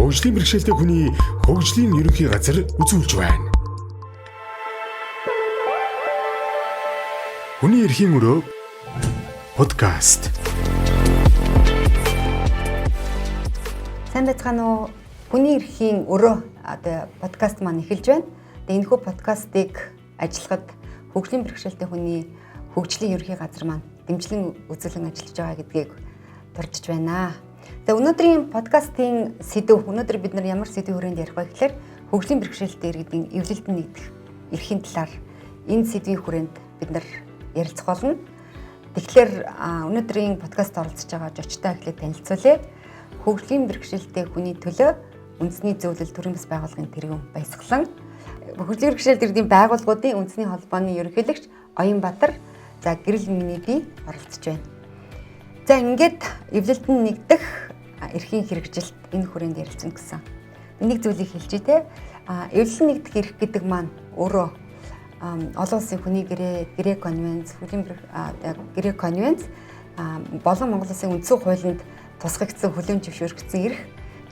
Хөгжлийн бэрхшээлтэй хүний хөгжлийн ерөнхий газар үзүүлж байна. Хүний эрхийн өрөө подкаст. Сайн байцгаана уу? Хүний эрхийн өрөө одоо подкаст маань эхэлж байна. Тэгээ энэхүү подкастыг ажиллахад хөгжлийн бэрхшээлтэй хүний хөгжлийн ерөнхий газар маань дэмжлэн үзүүлэн ажиллаж байгаа гэдгийг дурдж байна. Тэгээ өнөөдрийн подкастын сэдэв, өнөөдөр бид нар ямар сэдвийн хүрээнд ярих вэ гэхээр хөгжлийн бэрхшээлтэй иргэдийн эвлэлд нэгдэх эрхийн талаар энэ сэдвийн хүрээнд бид нар ярилцах болно. Тэгэхээр өнөөдрийн подкаст оролцож байгаа зочтой эхлээд танилцуулъя. Хөгжлийн бэрхшээлтэй хүний төлөө үндэсний зөвлөл төрийн бас байгууллагын тэргүүн Баясгалан, хөгжлийн бэрхшээлтэй иргэдийн байгууллагуудын үндэсний холбооны ерөнхийлөгч Оюнбаатар, за гэрэл миний бие оролцож байна. За ингээд эвлэлд нь нэгдэх эрхийн хэрэгжилт энэ хүрээнд ярилцсан гэсэн. Нэг зүйлийг хэлжээ те. Эвлэлд нэгдэх эрх гэдэг маань өөрөө олон улсын хүний гэрээ, гэрээ конвенц, хөгжлийн гэрээ конвенц болон Монгол улсын үндсэн хуулинд тусгагдсан хүлээн зөвшөөрөгдсөн эрх.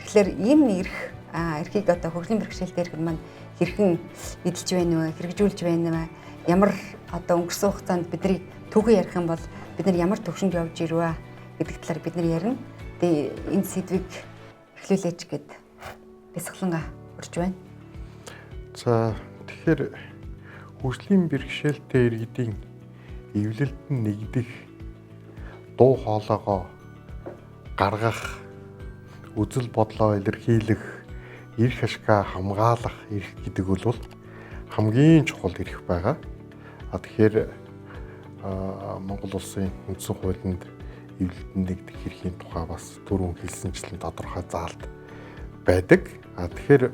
Тэгэхээр ийм эрх эрхийг одоо хөгжлийн бэрхшээлтэй эрх маань хэрхэн эдэлж байна вэ, хэрэгжүүлж байна вэ? Ямар одоо өнгөрсөн хугацаанд бидний түүхий ярих юм бол бид нар ямар төвшөнд явж ирвэ гэдэг талаар бид нар ярина. Тэгээ энэ сэдвийг эхлүүлээч гэд бясалгалангаа урьж байна. За тэгэхээр хөгжлийн бэрхшээлтэй иргэдийн эвлэлд нь нэгдэх, дуу хоолойгоо гаргах, үзэл бодлоо илэрхийлэх, эрх ашгаа хамгаалах эрх гэдэг бол хамгийн чухал эрх байгаа. А тэгэхээр Монгол улсын үндсэн хуулинд эвлэлд нэгдэх эрхийн тухай бас түрүүн хэлсэнчлэн тодорхой заалт байдаг. А тэгэхээр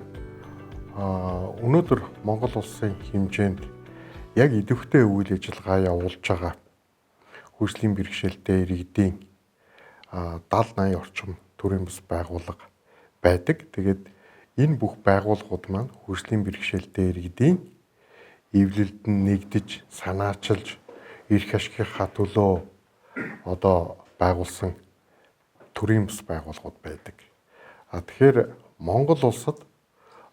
өнөөдөр Монгол улсын хэмжээнд яг идэвхтэй үйл ажиллагаа явуулж байгаа хөгжлийн бэрхшээлтэй иргэдийн 70 80 орчим төрийн бус байгууллага байдаг. Тэгээд энэ бүх байгууллагууд маань хөгжлийн бэрхшээлтэй иргэдийн эвлэлд нь нэгдэж, санаачилж, эрх ашигынхаа төлөө одоо байгуулсан төрийн бус байгууллагууд байдаг. А тэгэхээр Монгол улсад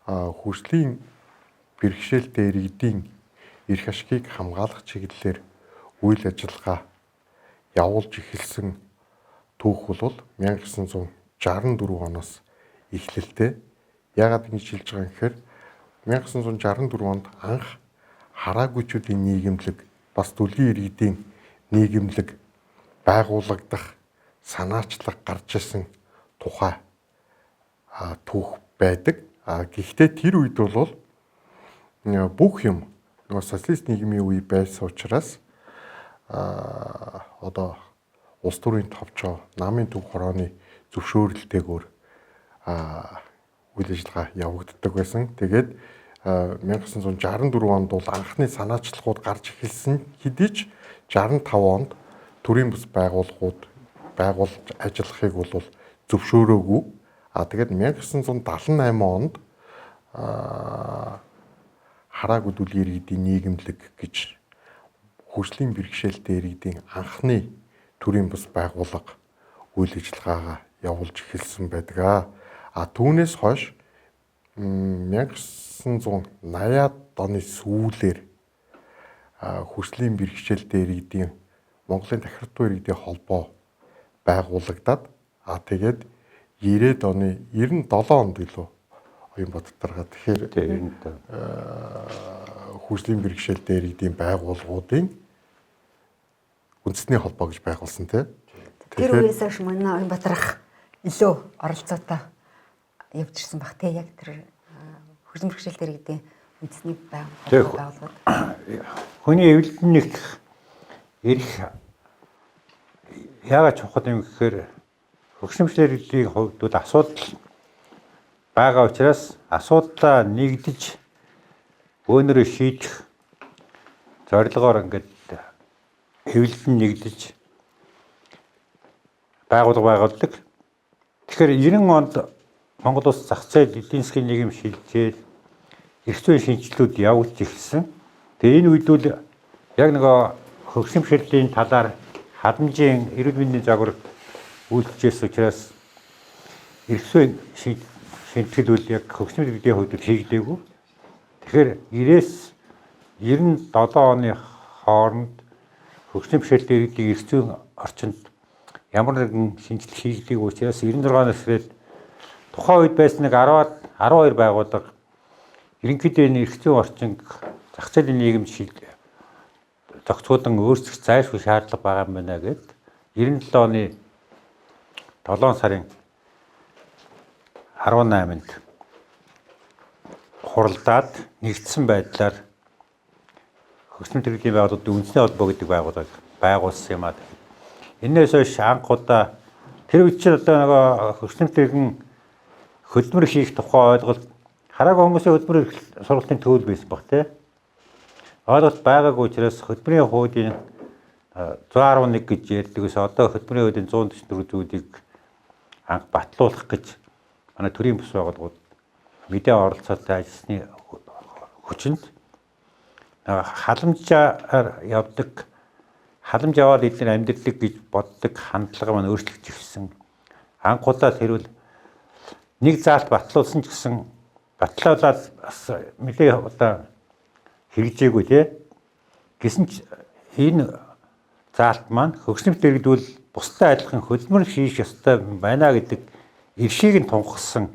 хөгжлийн бэрхшээлтэй иргэдийн эрх ашигыг хамгаалах чиглэлээр үйл ажиллагаа явуулж эхэлсэн түүх бол 1964 оноос эхлэлтэй. Яагаад ингэж хэлж байгаа юм гэхээр 1964 онд анх хараагүйчүүдийн нийгэмлэг, бас дүлгийн иргэдийн нийгэмлэг байгуулагдах санаачлаг гарч ирсэн тухай түүх байдаг. А гэхдээ тэр үед бол бүх юм нөгөө социалист нийгмийн үе байсан учраас одоо улс төрийн товчоо, намын төв хорооны зөвшөөрөлтэйгээр үйл ажиллагаа явагддаг байсан. Тэгээд 1964 онд бол анхны санаачлагууд гарч эхэлсэн хэдий ч 65 онд төрийн бус байгууллагууд байгуулж ажиллахыг бол зөвшөөрөөгүй. А тэгээд 1978 онд хараагүй дүлгийн иргэдийн нийгэмлэг гэж хөгжлийн бэрхшээлтэй иргэдийн анхны төрийн бус байгууллага үйл ажиллагаагаа явуулж эхэлсэн байдаг. А түүнээс хойш 1980-ад оны сүүлээр хөгжлийн бэрхшээлтэй иргэдийн Монголын тахирдуу иргэдийн холбоо байгуулагдаад, а тэгээд 90-ад оны 97 онд илүү оюун бодтаргаа тэгэхээр хөгжлийн бэрхшээлтэй иргэдийн байгууллагуудын үндэсний холбоо гэж байгуулсан тий. Тэр үеэс хойш манай оюун Батрах илүү оролцоотой явж ирсэн баг тий, яг тэр хөгжлийн бэрхшээлтэй иргэдийн үндэсний байгууллагууд. Хүний эвлэлд нэгдэх эрх яагаад чухал юм гэхээр хөгжлийн бэрхшээлтэй иргэдийн хувьд бол асуудал байгаа учраас асуудлаа нэгдэж бөөнөрөө шийдэх зорилгоор ингээд эвлэлд нэгдэж байгууллага байгуулдаг. Тэгэхээр 90 онд Монгол улс зах зээл эдийн засгийн нийгэм шилжээл эрх зүйн шинжилэлүүд явагдаж эхэлсэн. Тэгээ энэ үед бол яг нөгөө хөгжлийн бэрхшээлийн талаар халамжийн эрүүл мэндийн загвар үйлчилжсэн учраас эрх зүйн шинэтгэл үйл яг хөгжлийн иргэдийн хувьд хийгдээгүй. Тэгэхээр 90-ээс 97 оны хооронд хөгжлийн бэрхшээлтэй иргэдийн эрх зүйн орчинд ямар нэгэн шинжилэл хийгдээгүй учраас 96 оноос эхлээд тухайн үед байсан нэг 10-аад 12 байгууллага ерөнхийдөө энэ эрх зүйн орчин зах зээлийн нийгэмд зохицуулан өөрчлөх зайлшгүй шаардлага байгаа юм байна гэд 97 оны 7 сарын 18-нд хуралдаад нэгдсэн байдлаар хөгжлийн төрлийн байгууллагын үндэсний холбоо гэдэг байгууллага байгуулсан юм аа. Энээс хойш анх удаа тэр үед чинь одоо нөгөө хөгжлийн тэргэн хөдөлмөр хийх тухай ойлголт хараагүй хүмүүсийн хөдөлмөр сургалтын төвл байсан баг тий. Ойлголт байгаагүй учраас хөдөлмөрийн хуулийн 111 гэж ярьдаг ус одоо хөдөлмөрийн хуулийн 144 зүйлийг анх батлуулах гэж манай төрийн бус байгууллагууд мэдээ оролцоотой ажилласны хүчинд халамжаар явдаг, халамж яваад эдгээр амьдралыг гэж боддог хандлага маань өөрчлөгдөж ирсэн. Анх удаа тэрвэл нэг заалт батлуулсан ч гэсэн батлуулаад бас нэлээ удаа хэрэгжээгүй тий. Гэсэн ч энэ заалт маань хөгжлөмт иргэдүүл бусдад адилхан хөдөлмөр хийх ёстой байна гэдэг эрхийг нь тунхагсан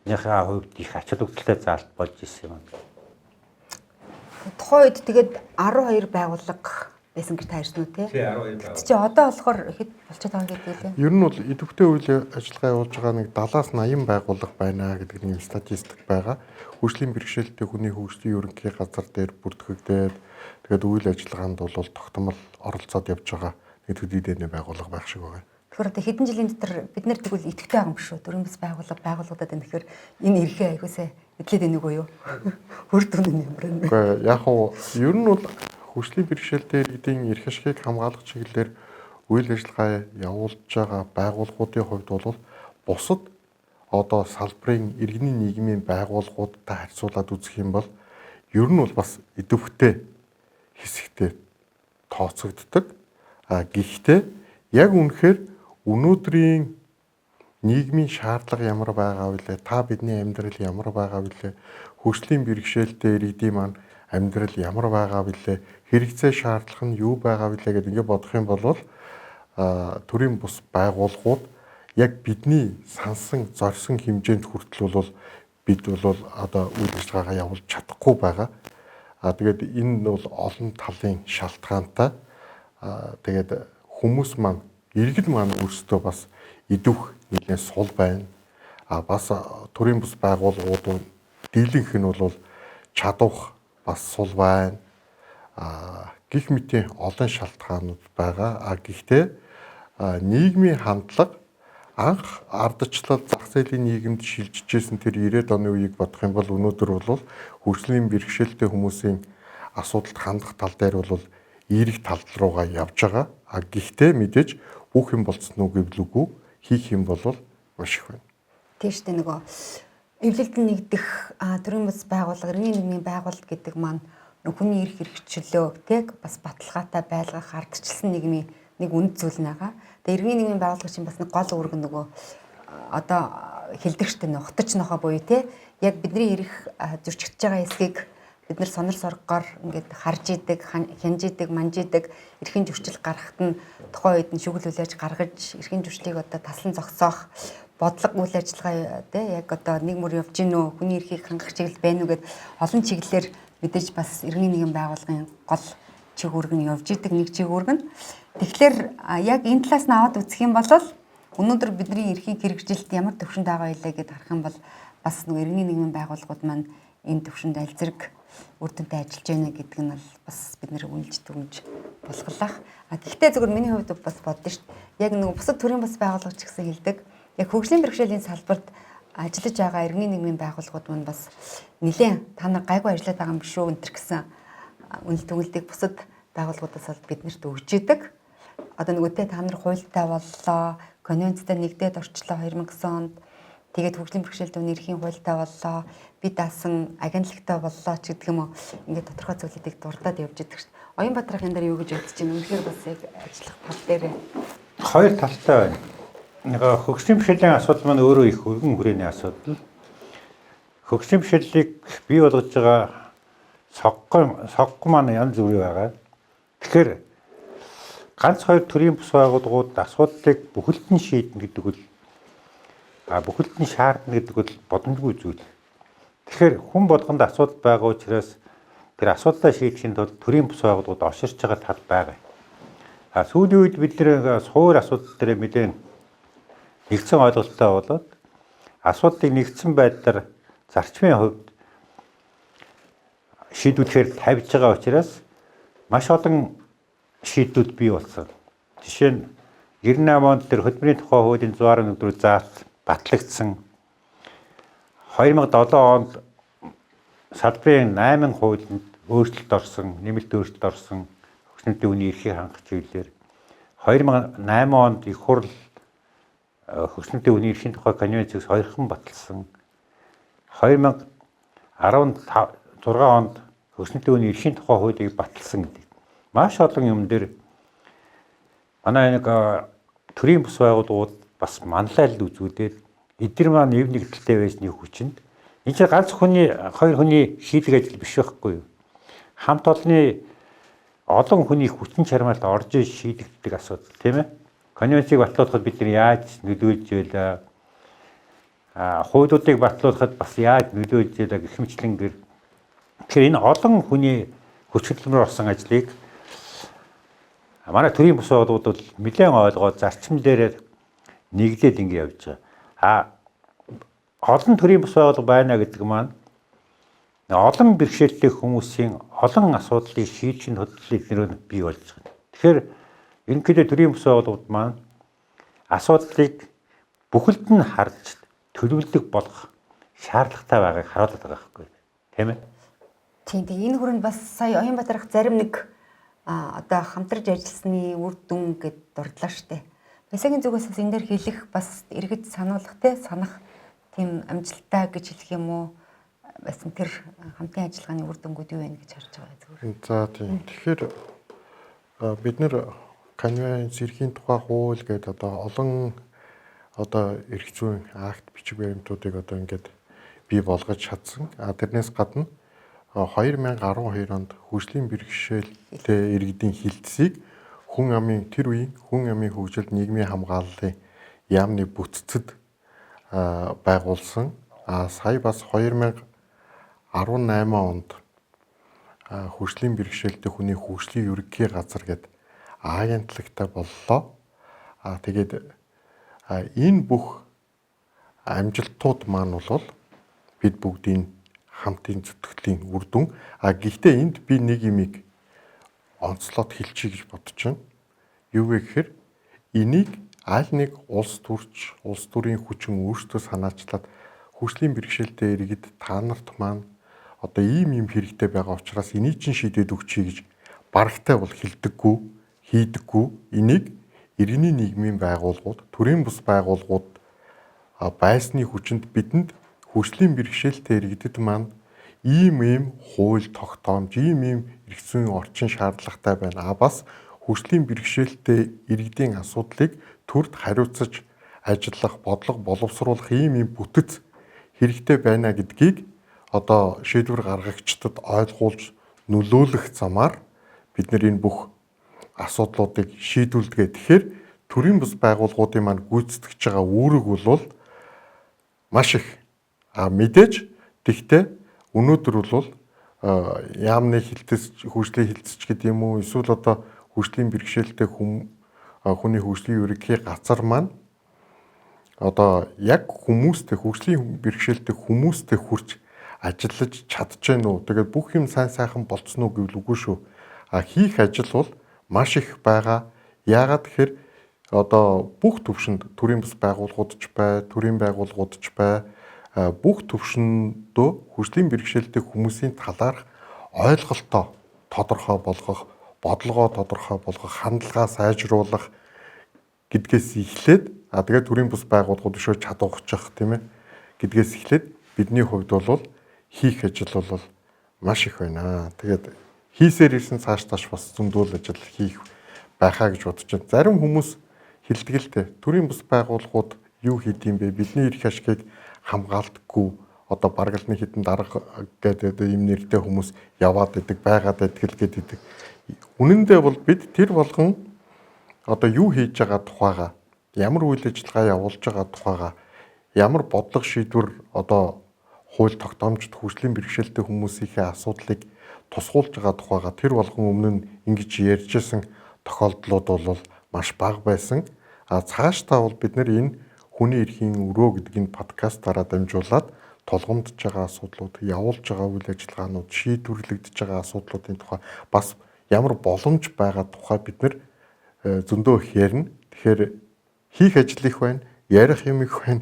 минийхээ хувьд их ач холбогдолтой заалт болж ирсэн юм. Тухайн үед тэгээд 12 байгууллага байсан гэж та ярьсан уу те? Тий, 12 байгууллага. Чи одоо болохоор хэд болчиход байгаа гэдэг лээ? Ер нь бол идэвхтэй үйл ажиллагаа явуулж байгаа нэг 70-аас 80 байгууллага байна гэдэг нэг статистик байгаа. Хөгжлийн бэрхшээлтэй хүний хөгжлийн ерөнхий газар дээр бүртгэгдээд тэгээд үйл ажиллагаанд бол тогтмол оролцоод явж байгаа нэг төдий байгууллага байх шиг байгаа. Тэгэхээр одоо хэдэн жилийн дотор бид нэр тэгвэл идэвхтэй байгаа юм биш үү? Төрийн бас байгууллага байгууллагуудад энэ тэгэхээр энэ эрхээ аягуулсаа эдлээд байна уу юу? Хөр дүн нь ямар юм бэ? Үгүй яг уу ер нь бол хөгжлийн бэрхшээлтэй иргэдийн эрх ашигыг хамгаалах чиглэлээр үйл ажиллагаа явуулж байгаа байгууллагуудын хувьд бол бусад одоо салбарын иргэний нийгмийн байгууллагуудтай харьцуулаад үзэх юм бол ер нь бол бас идэвхтэй хэсэгтээ тооцогддог. А гэхдээ яг үнэхээр өнөөдрийн нийгмийн шаардлага ямар байгаа вэ? Та бидний амьдрал ямар байгаа вэ? Хөгжлийн бэрхшээлтэй иргэдийн маань амьдрал ямар байгаа вэ? Хэрэгцээ шаардлага нь юу байгаа вэ гэдээ ингэ бодох юм бол төрийн бус байгууллагууд яг бидний сансан зорьсон хэмжээнд хүртэл бол бид бол одоо үйл ажиллагаагаа явуулж чадахгүй байгаа. А тэгээд энэ бол олон талын шалтгаантай. Тэгээд хүмүүс маань иргэд маань өөрсдөө бас идэвх нэлээд сул байна. А бас төрийн бус байгууллагууд дийлэнх нь бол чадвах бас сул байна. А гих мэтийн олон шалтгаанууд байгаа. А гэхдээ нийгмийн хандлага анх ардчлал зах зээлийн нийгэмд шилжижсэн тэр 90-ад оны үеийг бодох юм бол өнөөдөр бол хөгжлийн бэрхшээлтэй хүмүүсийн асуудалд хандах тал дээр бол эерэг тал руугаа явж байгаа. А гэхдээ мэдээж бүх юм болцсон уу гэвэл үгүй, хийх юм бол маш их байна. Тийм шүү дээ, нөгөө эвлэлд нэгдэх төрийн бус байгууллага, иргэний нийгмийн байгууллага гэдэг маань хүний эрх хэрэгчлөө тэг бас баталгаатай байлгах ардчилсан нийгмийн нэг үнд зүйл нэга. Тэгээ иргэний нийгмийн байгууллага чинь бас нэг гол үүрэг нь нөгөө одоо хилдэгчтэй нухтаж нохоо буюу те яг бидний эрх зөрчигдөж байгаа хэсгийг бид нар сонор соргоор ингээд харж идэг, хянж идэг, манж идэг, эрхийн зөрчил гаргахад нь тухайн үед нь шүгэл хүлээж гаргаж эрхийн зөрчлийг одоо таслан зогсоох бодлого үйл ажиллагаа те яг одоо нэг мөр явж гин үү, хүний эрхийг хангах чиглэл байна уу гэд олон чиглэлээр мэдээж бас иргэний нийгэм байгууллагын гол чиг үүрэг нь явж идэг нэг чиг үүрэг нь. Тэгэхээр яг энэ талаас нь аваад үзэх юм бол өнөөдөр бидний эрхийг хэрэгжилт ямар төвшөнд байгаа илээ гэд харах юм бол бас нэг иргэний нийгмийн байгууллагууд маань энэ төвшөнд аль зэрэг үр дүнтэй ажиллаж байна гэдэг нь бол бас бид нэр үнэлж дүгнж болохлах. А гэхдээ зөвхөн миний хувьд бас боддоо шүү дээ. Яг нэг бусад төрийн бас байгууллага ч гэсэн хэлдэг. Яг хөгжлийн бэрхшээлийн салбарт ажиллаж байгаа иргэний нийгмийн байгууллагууд маань бас нэлээд та нар гайгүй ажиллаад байгаа юм биш үү энэ төр гэсэн үнэлт дүгнэлтийг бусад байгууллагуудаас бол биднэрт өгч идэг. Одоо нөгөө те та нар хуультай боллоо, конвенцтэй нэгдээд орчлоо 2009 онд. Тэгээд хөгжлийн бэрхшээлтэй хүний эрхийн хуультай боллоо, би даасан агентлагтай боллоо ч гэдэг юм уу. Ингээд тодорхой зүйлүүдийг дурдаад явж идэг шүү дээ. Оюун Батрах энэ дээр юу гэж бодож байна? Үнэхээр бас яг ажиллах тал дээр хоёр талтай байна. Нэг хөгжлийн бэрхшээлийн асуудал маань өөрөө их өргөн хүрээний асуудал. Хөгжлийн бэрхшээлийг бий болгож байгаа соггон маань янз бүрийн байгаа. Тэгэхээр ганц хоёр төрийн бус байгууллагууд асуудлыг бүхэлд нь шийднэ гэдэг бол бүхэлд нь шаардна гэдэг бол боломжгүй зүйл. Тэгэхээр хүн болгонд асуудал байгаа учраас тэр асуудлаа шийдэхин тулд төрийн бус байгууллагууд орширч байгаа тал байгаа. А сүүлийн үед бид нэр суур асуудал дээр мэдэн нэгдсэн ойлголттой болоод асуудлыг нэгдсэн байдлаар зарчмын хувьд шийдвүлэхээр тавьж байгаа учраас маш олон шийдлүүд бий болсон. Жишээ нь 98 онд тэр хөдөлмөрийн тухай хуулийн 114 заалт батлагдсан. 2007 онд салбарын 8 хуулинд өөрчлөлт орсон, нэмэлт өөрчлөлт орсон хөгжлөнтийн үний эрхийг хангах чиглэлээр 2008 онд их хурл хөгжлөнтийн үний эрхийн тухай конвенцийг хоёрхан баталсан. 2016 онд хөгжлөнтийн үний эрхийн тухай хуулийг баталсан гэдэг. Маш олон юм дээр манай нэг төрийн бус байгууллагууд бас манлайлал үзүүлээд эдгээр маань эв нэгдэлтэй байсны хүчинд энэ чинь ганц хүний хоёр хүний шийдэг ажил биш байхгүй юу? Хамт олонны олон хүний хүчин чармайлт орж шийдэгддэг асуудал тийм ээ. Конвенцийг батлуулахад бид нар яаж нөлөөлж байлаа? Хуулиудыг батлуулахад бас яаж нөлөөлж байлаа гэх мэтчилэнгээр. Тэгэхээр энэ олон хүний хүч хөдөлмөр орсон ажлыг манай төрийн бус байгууллагууд бол нэлээд ойлгоод зарчим дээрээ нэгдээд ингэ явж байгаа. Олон төрийн бус байгууллага байна гэдэг маань олон бэрхшээлтэй хүмүүсийн олон асуудлыг шийдэх хөдөлгөөний нэр бий болж байгаа. Тэгэхээр ерөнхийдөө төрийн бус байгууллагууд маань асуудлыг бүхэлд нь харж төлөвлөдөг болох шаардлагатай байгааг харуулдаг байгаа байхгүй тийм ээ. Тийм тийм энэ хүрээнд бас сая Оюунбаатарх зарим нэг одоо хамтарч ажилласны үр дүн гэд дурдлаа штэ. Баясагийн зүгээс бас энэ дээр хэлэх бас иргэд сануулах те санах тийм амжилттай гэж хэлэх юм уу? Бас тэр хамтын ажиллагааны үр дүнгууд юу вэ гэж харж байгаа зүгээр. За тийм. Тэгэхээр бид нэр конвенц эрхийн тухай хууль гэдэг одоо олон одоо эрх зүйн акт бичиг баримтуудыг одоо ингээд бий болгож чадсан. А тэрнээс гадна 2012 онд хөгжлийн бэрхшээлтэй иргэдийн хилцийг хүн амын тэр үеийн хүн амын хөгжилд нийгмийн хамгааллын яамны бүтцэд байгуулсан. А сая бас 2018 онд хөгжлийн бэрхшээлтэй хүний хөгжлийн ерөнхий газар гэдэг агентлагтай боллоо. А тэгээд энэ бүх амжилтууд маань бол бид бүгдийн хамтын зүтгэлийн үр дүн. А гэхдээ энд би нэг юмыг онцлоод хэлчихье гэж бодож байна. Юу вэ гэхээр энийг аль нэг улс төрч, улс төрийн хүчин өөрсдөө санаачлаад хөгжлийн бэрхшээлтэй иргэд та нарт маань одоо ийм юм хэрэгтэй байгаа учраас энийг чинь шийдээд өгчий гэж барагтай бол хэлдэггүй, хийдэггүй. Энийг иргэний нийгмийн байгууллагууд, төрийн бус байгууллагууд байсны хүчинд бидэнд хөгжлийн бэрхшээлтэй иргэдэд маань ийм ийм хууль тогтоомж, ийм ийм эрх зүйн орчин шаардлагатай байна. А бас хөгжлийн бэрхшээлтэй иргэдийн асуудлыг төрд хариуцаж ажиллах, бодлого боловсруулах ийм ийм бүтэц хэрэгтэй байна гэдгийг одоо шийдвэр гаргагчдад ойлгуулж нөлөөлөх замаар бид нар энэ бүх асуудлуудыг шийдвүлдэг. Тэгэхээр төрийн бус байгууллагуудын маань гүйцэтгэж байгаа үүрэг бол маш их. А мэдээж тэгтээ өнөөдөр бол яамны хилтэц, хөгжлийн хилцэж гэдэг юм уу эсвэл одоо хөгжлийн бэрхшээлтэй хүний хөгжлийн ерөнхий газар маань одоо яг хүмүүстэй хөгжлийн бэрхшээлтэй хүмүүстэй хүрч ажиллаж чадж гэнэ үү? Тэгээд бүх юм сайн сайхан болцсон уу гэвэл үгүй шүү. А хийх ажил бол маш их байгаа. Яагаад тэгэхээр одоо бүх төвшөнд төрийн бус байгууллагууд ч бай, төрийн байгууллагууд ч бай, бүх төвшөндөө хөгжлийн бэрхшээлтэй хүмүүсийн талаарх ойлголтоо тодорхой болгох, бодлогоо тодорхой болгох, хандлагаа сайжруулах гэдгээс эхлээд тэгээд төрийн бус байгууллагууд өшөө чадварчих тийм ээ гэдгээс эхлээд бидний хувьд бол хийх ажил бол маш их байна. Тэгээд хийсээр ирсэн цааш тааш бас зөндөл ажил хийх байхаа гэж бодож байна. Зарим хүмүүс хэлдэг л дээ. Төрийн бус байгууллагууд юу хийд юм бэ? Бидний эрх ашигыг хамгаалдаггүй. Одоо бараг л нэг хідэн дарга гэдэг ийм нэртэй хүмүүс яваад идэг, байгаад байдаг л гэдэг. Үнэн дээр бол бид тэр болгон одоо юу хийж байгаа тухайга, ямар үйл ажиллагаа явуулж байгаа тухайга, ямар бодлого шийдвэр одоо хууль тогтоомжид хөгжлийн бэрхшээлтэй хүмүүсийнхээ асуудлыг тусгуулж байгаа тухайга тэр болгон өмнө нь ингэж ярьжсэн тохиолдлууд бол маш бага байсан. А цаашдаа бол бид нэр энэ хүний эрхийн өрөө гэдэг энэ подкастаараа дамжуулаад тулгамдж байгаа асуудлууд, явуулж байгаа үйл ажиллагаанууд, шийдвэрлэгдэж байгаа асуудлуудын тухай бас ямар боломж байгаа тухай бид нэр зөндөө их ярина. Тэгэхээр хийх ажил их байна, ярих юм их байна.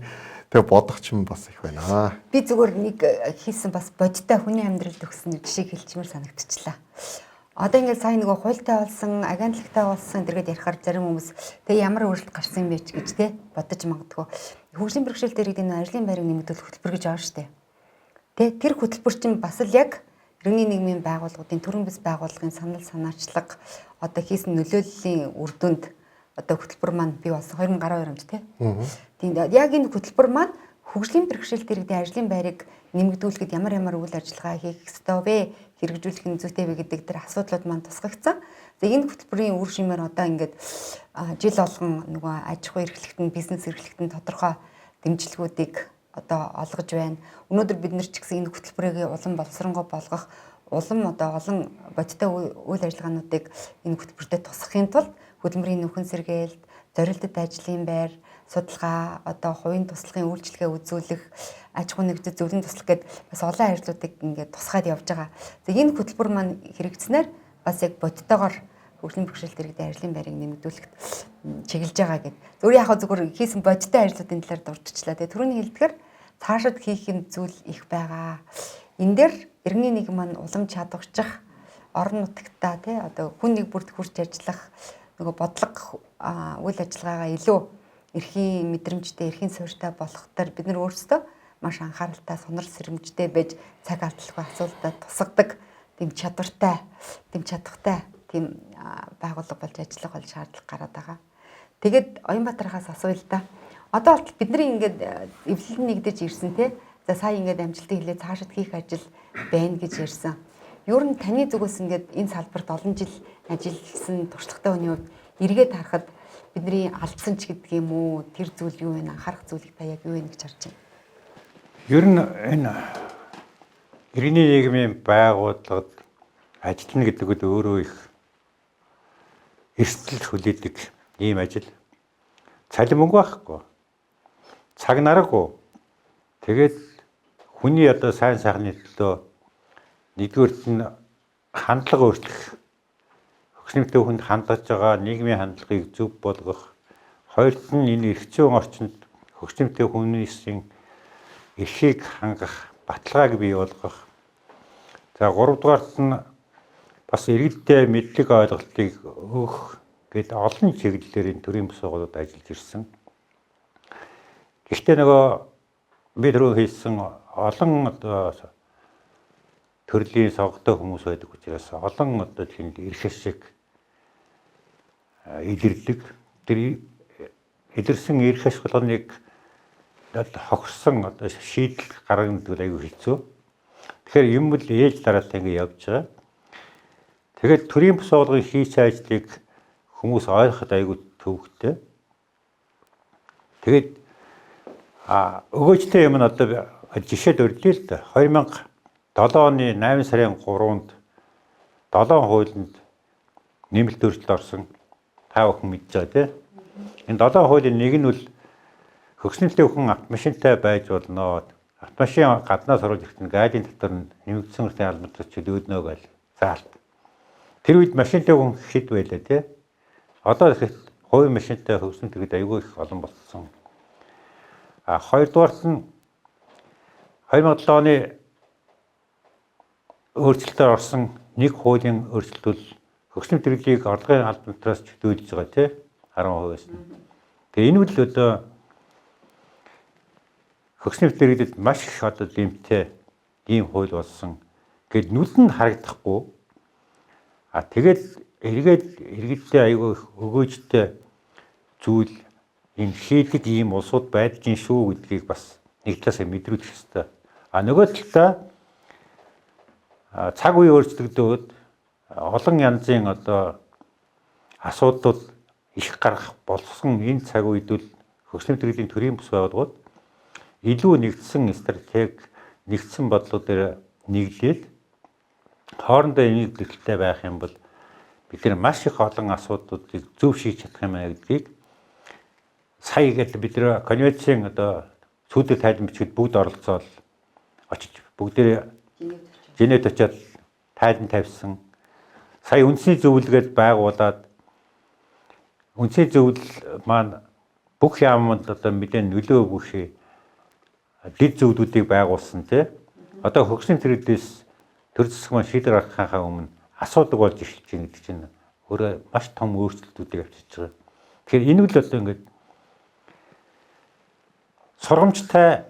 Тэгээ бодох ч юм бас их байна. Би зүгээр нэг хийсэн бас бодиттой хүний амьдралд өгсөн нэг жишээг хэлчмээр санагдчихлаа. Одоо ингээд сая нөгөө хуультай болсон, агентлагтай болсон тэргээд ярихаар зарим хүмүүс тэгээ ямар өөрчлөлт гарсан юм бэ ч гэж те бодож магадгүй. Хөгжлийн бэрхшээл дээр энэ ажлын байрыг нэмэгдүүлэх хөтөлбөр гэж байгаа шүү дээ. Тэ тэр хөтөлбөр чинь бас л яг иргэний нийгмийн байгууллагуудын төрийн бус байгууллагын санал санаачлага одоо хийсэн нөлөөллийн үр дүнд одоо хөтөлбөр маань бий болсон 2012 онд тий. Тийм яг энэ хөтөлбөр маань хөгжлийн бэрхшээлтэй иргэдийн ажлын байрыг нэмэгдүүлэхэд ямар ямар үйл ажиллагаа хийх ёстой вэ? Хэрэгжүүлэх нь зүйтэй вэ гэдэг тэр асуудлууд маань тусгагдсан. За энэ хөтөлбөрийн үр шимээр одоо ингээд жил болгон нөгөө аж ахуй эрхлэгтэн, бизнес эрхлэгтэн тодорхой дэмжлэгүүдийг одоо олгож байна. Өнөөдөр бид нар ч гэсэн энэ хөтөлбөрийг улам боловсронгуй болгох, улам одоо олон бодиттой үйл ажиллагаануудыг энэ хөтөлбөртөө тусгахын тулд хөдөлмөрийн нөхөн сэргээлт, зорилтод ажлын байр, судалгаа, одоо хувийн туслахын үйлчилгээ үзүүлэх, аж ахуй нэгдэд зөвлөн туслах гэд бас олон ажлуудыг ингээд тусгаад явж байгаа. За энэ хөтөлбөр маань хэрэгжсэнээр бас яг бодтойгоор хөгжлийн бэрхшээлтэй иргэдийн ажлын байрыг нэмэгдүүлэхэд чиглэж байгаа гэд. Зүгээр яг зүгээр хийсэн бодиттой ажлуудын талаар дурдчихлаа. Тэгээ түрүүний хэлдгээр цаашид хийх юм зүйл их байгаа. Энэ дээр иргэний нийгэм маань улам чадварчих, орон нутагтаа тий одоо хүн нэг бүрд хүрч ажиллах нөгөө бодлого үйл ажиллагаагаа илүү эрхийн мэдрэмжтэй, эрхийн суурьтай болох төр бид нар өөрсдөө маш анхааралтай, сонор сэрэмжтэй байж цаг алдалгүй асуудалтай тусгадаг тийм чадвартай, тийм чадхтай тийм байгууллага болж ажиллах бол шаардлага гараад байгаа. Тэгээд Оюнбаатархаас асууя л да. Одоо болтол бидний ингээд эвлэл нэгдэж ирсэн те. За сая ингээд амжилтын хэлээ цаашид хийх ажил байна гэж ярьсан. Ер нь таны зүгээс ингээд энэ салбарт олон жил ажилласан туршлагатай хүний хувьд эргээд харахад бидний алдсан ч гэдэг юм уу, тэр зүйл юу вэ? Анхаарах зүйлийг та яг юу вэ гэж харж байна? Ер нь энэ иргэний нийгмийн байгууллагад ажиллана гэдэг нь өөрөө их эрсдэл хүлээдэг ийм ажил. Цалин мөнгө байхгүй. Цаг нараагүй. Тэгээд хүний одоо сайн сайхны төлөө нэгдүгээрт нь хандлага өөрчлөх. Хөгжлөнтэй хүнд хандаж байгаа нийгмийн хандлагыг зөв болгох. Хоёрт нь энэ эрх зүйн орчинд хөгжлөнтэй хүмүүсийн эрхийг хангах, баталгааг бий болгох. За гуравдугаарт нь бас иргэдтэй мэдлэг ойлголтыг өгөх гэд олон чиглэлээр энэ төрийн бус байгууллагууд ажиллаж ирсэн. Гэхдээ нөгөө би түрүү хэлсэн олон одоо төрлийн сонготой хүмүүс байдаг учраас олон одоо тэнд эрх ашиг илэрлэг. Тэр илэрсэн эрх ашиг болгоныг хохирсон одоо шийдэл гаргана гэдэг нь аюу хэцүү. Тэгэхээр юм л ээж дараатай ингэ явж байгаа. Тэгээд төрийн бус байгууллагын хийх ажлыг хүмүүс ойлгоход аюу төвөгтэй. Тэгээд өгөөжтэй юм нь одоо жишээ дурдлаа л да. 2007 оны 8 сарын 3-нд 7 хуулинд нэмэлт өөрчлөлт орсон. Та бүхэн мэдж байгаа тийм. Энэ 7 хуулийн нэг нь бол хөгжлөнтэй хүн автомашинтай байж болно. Автомашин гаднаас оруулж ирэхэд нь гайдын дотор нь нэмэгдсэн эрхтний албан тушаал чөлөөднө гэж заалт. Тэр үед машинтай хүн хэд байлаа тий. Одоо ихэд хувийн машинтай хөгжлөнтэй гэдэг аюул их олон болсон. А хоёрдугаарт нь 2007 оны өөрчлөлтөөр орсон нэг хуулийн өөрчлөлт бол хөгжлийн төрөлийг орлогын албан дотроос чөлөөлж байгаа тий 10%-аас нь. Тэгээ энэ үл одоо хөгжлийн төрөлд маш их одоо лимттэй ийм хууль болсон. Гэт нүд нь харагдахгүй. А тэгэл эргээд иргэдтэй айгүй их өгөөжтэй зүйл энэ хийдэг ийм улсууд байдгийн шүү гэдгийг бас нэг талаасаа мэдрүүлэх ёстой. А нөгөө талдаа цаг үе өөрчлөгдөөд олон янзын одоо асуудлууд их гарах болсон энэ цаг үед л хөгжлийн бэлтгэлийн төрийн бус байгууллагууд илүү нэгдсэн стратеги, нэгдсэн бодлоо дээр нийлээд хоорондоо эмнэлэгтэй байх юм бол бид нар маш их олон асуудлуудыг зөв шийдэж чадах юм байна гэдгийг сая гэж бид нар конвенцийн одоо сүйдэл тайлан бичгэд бүгд оролцоол очиж бүгдээрээ Женевт очиад тайлан тавьсан. Сая үндэсний зөвлөгөөд байгуулад үндэсний зөвлөл маань бүх яамд одоо мэдээ нөлөө бүхий дэд зөвлөлүүдийг байгуулсан тий. Одоо хөгжлийн тэрэгдээс төр засаг маань шийдвэр гаргахынхаа өмнө асуудаг болж эхэлж байна гэдэг чинь өөрөө маш том өөрчлөлтүүдийг авчирч байгаа. Тэгэхээр энэ үл одоо ингээд сургамжтай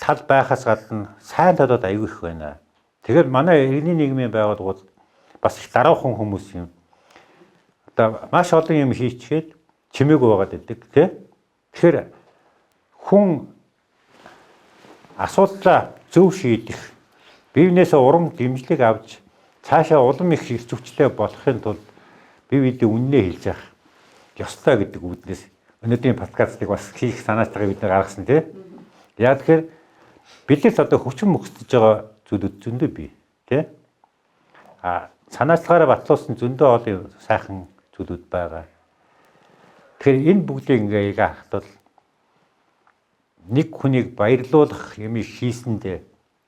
тал байхаас гадна сайн талууд аюул их байна. Тэгэхээр манай иргэний нийгмийн байгууллагууд бас их дараахан хүмүүс юм. Одоо маш олон юм хийчихэд чимээгүй байгаад байдаг тий. Тэгэхээр хүн асуудлаа зөв шийдэх, бие биенээсээ урам дэмжлэг авч цаашаа улам их эрч хүчлээ болохын тулд бие биедээ үннээ хэлж явах ёстой гэдэг үүднээс өнөөдрийн подкастыг бас хийх санаатайгаа бид нар гаргасан тий. Яг тэгэхээр бид нар одоо хүчин мөхсдөж байгаа зүйлүүд зөндөө бий тий. А санаачлагаараа батлуулсан зөндөө олон сайхан зүйлүүд байгаа. Тэгэхээр энэ бүгдийг ингээ харахад бол нэг хүнийг баярлуулах юм хийсэндээ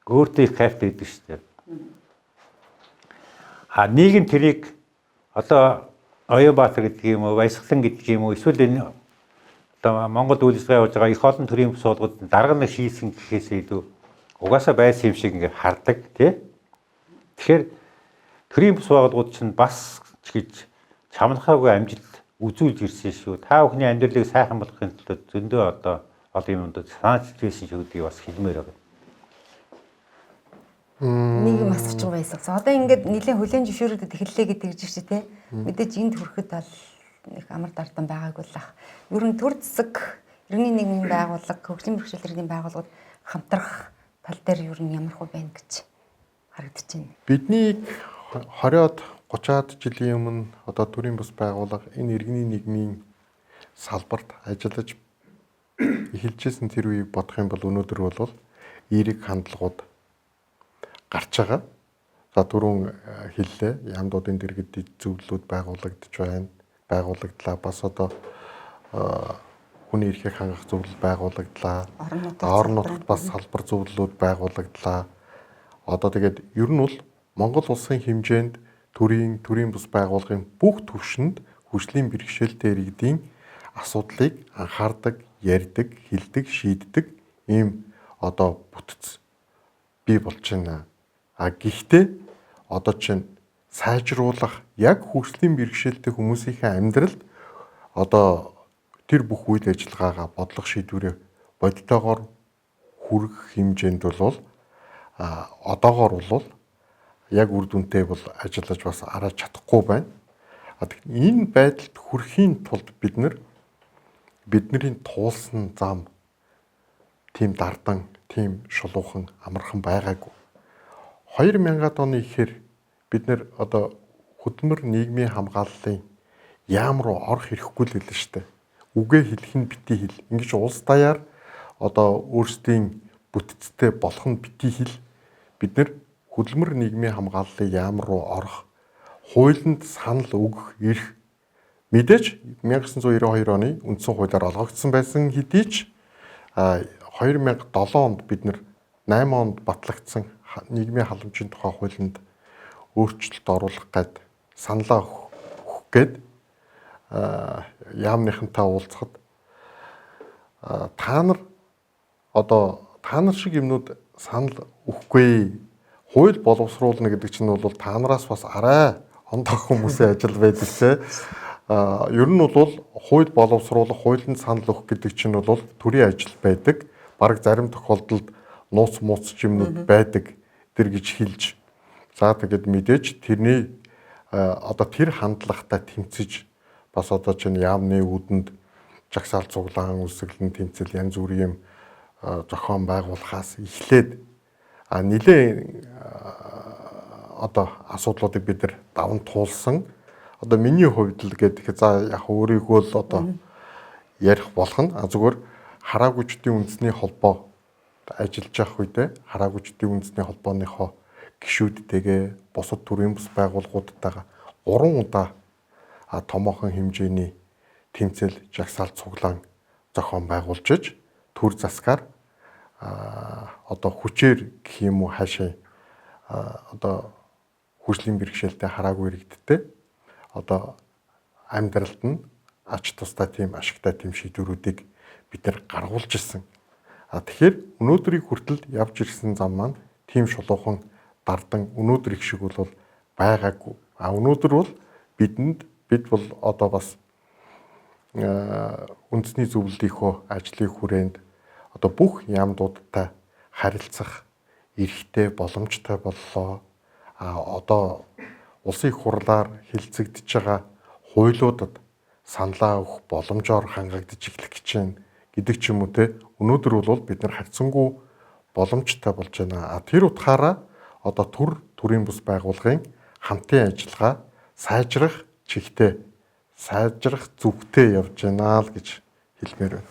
өөртөө их кайфтай байдаг шүү дээ. А нийгэм тэрийг одоо Оюунбаатар гэдэг юм уу, Баясгалан гэдэг юм уу, эсвэл энэ одоо Монгол үйл ажиллагаа явуулж байгаа их олон төрлийн бус болгоод дарга нэг хийсэн гэхээсээ илүү угаасаа байсан юм шиг ингээ хардаг тий. Тэгэхээр төрийн бус байгууллагууд чинь бас ч гэж чамлахаагүй амжилт үзүүлж ирсэн шүү. Та бүхний амьдралыг сайхан болгохын төлөө зөндөө одоо олон юмнууд санаачилж байсан шүү гэдгийг бас хэлмээр байна. Нэг юм асууж байгаа байсан. Одоо ингээд нэлийн хүлээн зөвшөөрөгдөд эхэллээ гэдэг чинь чи тий. Мэдээж энд хүрэхэд бол нэг амар дардан байгаагүй л ах. Ер нь төр засаг, иргэний нийгмийн байгууллага, хөгжлийн бэрхшээл иргэний байгууллагууд хамтрах тал дээр ер нь ямар хөө байна гэж харагдаж байна. Бидний 20-од 30-аад жилийн өмнө одоо төрийн бус байгууллага энэ иргэний нийгмийн салбарт ажиллаж эхэлжсэн тэр үеийг бодох юм бол өнөөдөр бол эерэг хандлагууд гарч байгаа. За түрүүн хэллээ. Яамдуудын дэргэд зөвлөлүүд байгуулагдаж байна. Байгуулагдлаа. Бас одоо хүний эрхийг хангах зөвлөл байгуулагдлаа. Орон нутагт бас салбар зөвлөлүүд байгуулагдлаа. Одоо тэгээд ер нь бол Монгол улсын хэмжээнд төрийн бус байгууллагын бүх түвшинд хөгжлийн бэрхшээлтэй иргэдийн асуудлыг анхаардаг, ярьдаг, хэлдэг, шийддэг ийм одоо бүтэц бий болж байна. А гэхдээ одоо чинь сайжруулах яг хөгжлийн бэрхшээлтэй хүмүүсийнхээ амьдралд одоо тэр бүх үйл ажиллагаагаа бодлого шийдвэрээ бодитоогоор хүргэх хэмжээнд бол одоогоор бол яг үр дүнтэй бол ажиллаж бас арай чадахгүй байна. Энэ байдалд хүрэхийн тулд бид нар бидний туулсан зам тийм дардан, тийм шулуухан, амархан байгаагүй. 2000-ад оны ихээр бид нэр одоо хөдөлмөр нийгмийн хамгааллын яам руу орох хэрэггүй л хэлсэн шүү дээ. Үгээ хэлэх нь бити хэл. Ингэж улс даяар одоо өөрсдийн бүтцтэй болох нь бити хэл. Бид нэр хөдөлмөр нийгмийн хамгааллын яам руу орох, хуулинд санал өгөх эрх мэдээж 1992 оны үндсэн хуулиар олгогдсон байсан хэдий ч 2007 онд бид нэр 8 онд батлагдсан нийгмийн халамжийн тухай хуулинд өөрчлөлт оруулах гээд саналаа өгөх гээд яамныхантай уулзахад та нар одоо та нар шиг юмнууд санал өгөхгүй хууль боловсруулна гэдэг чинь бол та нараас бас арай ондох хүмүүсийн ажил байдалсэ. Ер нь бол хууль боловсруулах, хуулинд санал өгөх гэдэг чинь бол төрийн ажил байдаг. Бараг зарим тохиолдолд нууц мууц юмнууд байдаг тэр гэж хэлж. За тэгээд мэдээж тэрний одоо тэр хандлагатай тэмцэж бас одоо чинь яамны үүдэнд жагсаал цуглаан үсгэлэн тэмцэл янз бүрийн юм зохион байгуулахаас эхлээд нэлээд одоо асуудлуудыг бид нар даван туулсан. Одоо миний хувьд л гэдэг за яг өөрийгөө л одоо ярих болох нь зүгээр хараагүйчдийн үндэсний холбоо ажиллаж явах үедээ хараагүйчдийн үндэсний холбооныхоо гишүүдтэйгээ бусад төрийн бус байгууллагуудтайгаа 3 удаа томоохон хэмжээний тэмцэл жагсаалт цуглаан зохион байгуулж иж төр засгаар одоо хүчээр гэх юм уу хаашаа одоо хөгжлийн бэрхшээлтэй хараагүй иргэдтэй одоо амьдралд нь ач тустай тийм ашигтай тийм шийдвэрүүдийг бид нар гаргуулж ирсэн. Тэгэхээр өнөөдрийг хүртэл явж ирсэн зам маань тийм шулуухан дардан өнөөдөр их шиг бол байгаагүй. Өнөөдөр бол бидэнд бид бол одоо бас үндэсний зөвлөлийнхөө ажлын хүрээнд одоо бүх яамдуудтай харилцах эрхтэй боломжтой боллоо. Одоо улсын их хурлаар хэлцэгдэж байгаа хуйлуудад саналаа өгөх боломжоор хангагдаж эхлэх гэж байна гэдэг ч юм уу те. Өнөөдөр бол бид нар харьцангуй боломжтой болж байна. Тэр утгаараа одоо төрийн бус байгууллагын хамтын ажиллагаа сайжрах чигтээ, сайжрах зүгтээ явж байна л гэж хэлмээр байна.